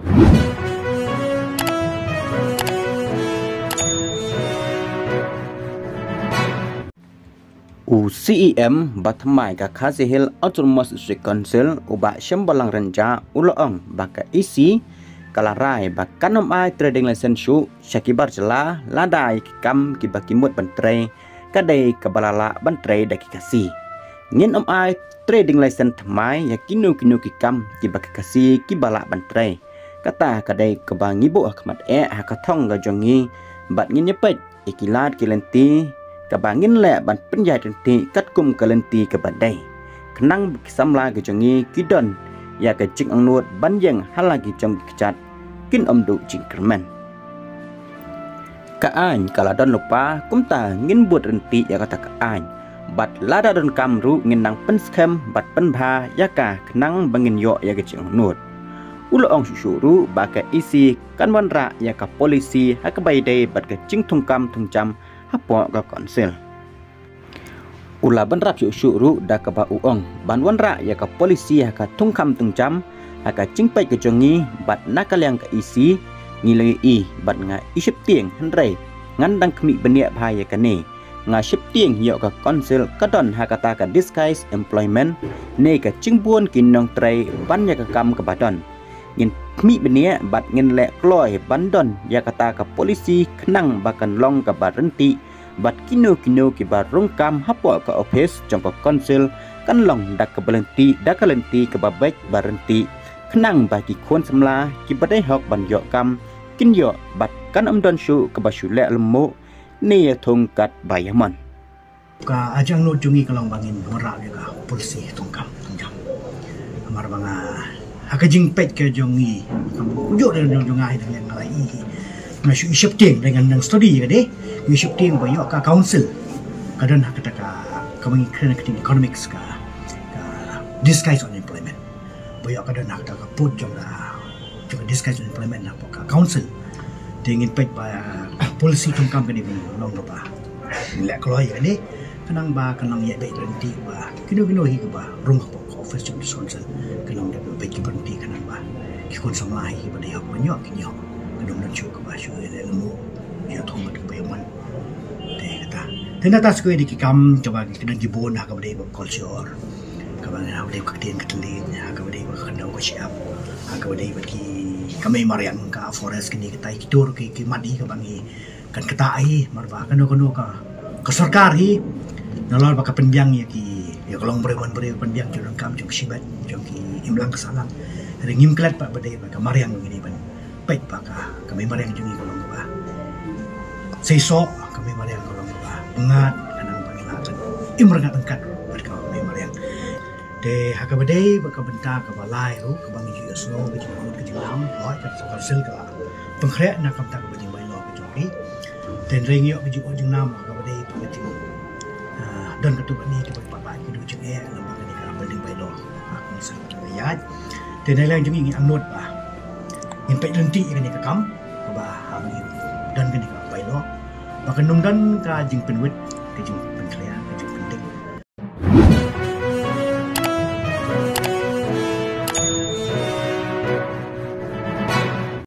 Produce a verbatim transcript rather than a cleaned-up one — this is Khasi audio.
U C E M ba thymmai ka Khasi Hills Autonomous District Council, u Bah Shembalang Rynjah, u la ong ba ka E C ka la rai ba kan ym ai trading license shuh sha ki bar jylla lada ïa ki kam kiba ki mut ban trei ka dei kaba la lah ban trei da ki Khasi. Ngin ym ai trading license thymmai ïa kino kino ki kam kiba ki Khasi kiba lah ban trei. Kata ka dei kaba ngi buh ha khmat eh ha ka thong ka jong ngi, bad ngin ïa peit ïa ki lad ki lynti kaba ngin leh ban pynïaid ryntih katkum ka lynti kaba dei, khnang ba ki samla ka jong ngi ki don ïa ka jingangnud ban ïeng ha la ki jong ki kjat, kin ym duh jingkyrmen. Ka aiñ ka la don lypa, kumta ngin bud ryntih ïa kata ka aiñ, bad lada donkam ruh ngin nang pynskhem bad pynbha ïa ka khnang ba ngin ïoh ïa ka jingangnud. U la ong shuh shuh ruh ba ka E C kan wanrah ïa ka polisi ha kaba ïadei bad ka jingthungkam thungjam hapoh ka council. U la bynrap shuh shuh ruh da kaba u ong ban wanrah ïa ka polisi ha ka thungkam thungjam ha ka jingpeit ka jong ngi, bad na ka liang ka E C ngi la ïohi bad nga i sheptieng, hynrei ngan dang khmih bniah bha ïa kane. Nga sheptieng ïoh ka council ka don ha kata ka disguise employment ne ka jingbun ki nongtrei ban ïa ka kam kaba don. Ngin khmih bniah bad ngin leh kloi ban don ïa kata ka polisi khnang ba kan long kaba ryntih, bad kino kino kiba rung kam hapoh ka ophis jong ka council kan long da kaba lynti, da ka lynti kaba beit ba ryntih, khnang ba ki khun samla kiba dei hok ban ïoh kam kin ïoh, bad kan ym don shuh kaba shu leh lymmuh ne ïa thung katba ïa mon. Ka jingangnud jong ngi ka long ba ngin wanrah ïa ka polisi thungkam thungjam. Namar ba nga, ha ka jingpeit ka jong ngi, ka jong jong nga, nga la i, nga shu i sheptieng, ngan nang study ka dei, i sheptieng ba ïoh ka council ka don ha kata ka, ka ba ngi kren ka economics ka, ka disguise unemployment. Ba ïoh ka don ha kata ka pud jong ka, jong ka disguise unemployment hapoh ka council. Te ngin peit ba, ah, polisi thungkam ka dei ban long kaba ngin leh kloi ka dei, khnang ba kan long ïa beit ryntih ba kino kino hi kaba rung hapoh ka office jong ka council kan long da beit ki ryntih, khnang ba ki khun samla hi kiba dei hok ban ïoh kin ïoh, kan ym don shuh kaba shu ïa leh lymmuh, ïa thung bad kaba ïa mon. Te kata. Te na kata shuh ki dei ki kam kaba ki don ki bun ha kaba dei ba culture, kaba ha kaba dei ba ka ktien ka thylliej, ha kaba dei ba ka khyndew ka shyiap, ha kaba dei ba ki kamai mariang ka forest, kine kita ki tur ki, ki mat hi kaba ngi kan kata hi, namar ba kano kano ka, ka sorkar hi nalor ba ka pynbiang ïa ki, ïa ka long briew man briew, pynbiang jong ka kam jong ka shibit jong ki imlang ka sahlang. Hynrei ngim klet pat ba dei ba ka mariang ngi dei ban peit ba ka, ka kamai mariang jong ngi ka long kaba seisoh, ka kamai mariang ka long kaba pyngngad, khnang ba ngi lah ban im ryngat ryngkat bad ka kamai mariang. Te ha kaba dei bad ka bynta kaba lai ruh kaba ngi ju ïohsngew ka jingmut ka jingnam, hooid ka council ka la pynkhreh na ka bynta kaba jingbylaw ka jong ki. Te hynrei ngi ïoh ka jingmut jingnam ha kaba dei bad ka jing, ah, don katto katne kaba pat ba ki duh jingeh lem bad kane ka building bylaw. Ba ka council ka la ïaid. Te na liang jong ngi ngi angnud ba ngin peit lynti ïa kane ka kam, kaba ha ngi don kane ka bylaw, ba kan ym don ka jingpynwit, ka jing